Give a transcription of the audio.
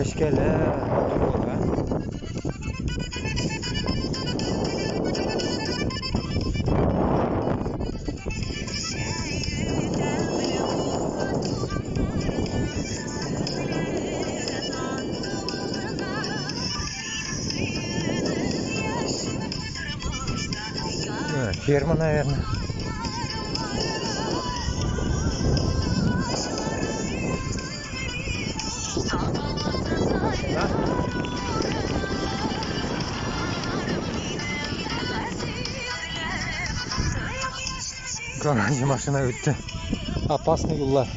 Сәскәләр, матурлыҡ, а? Ферма, наверное. Машина. Короче, машина үтте. Опасный юллар.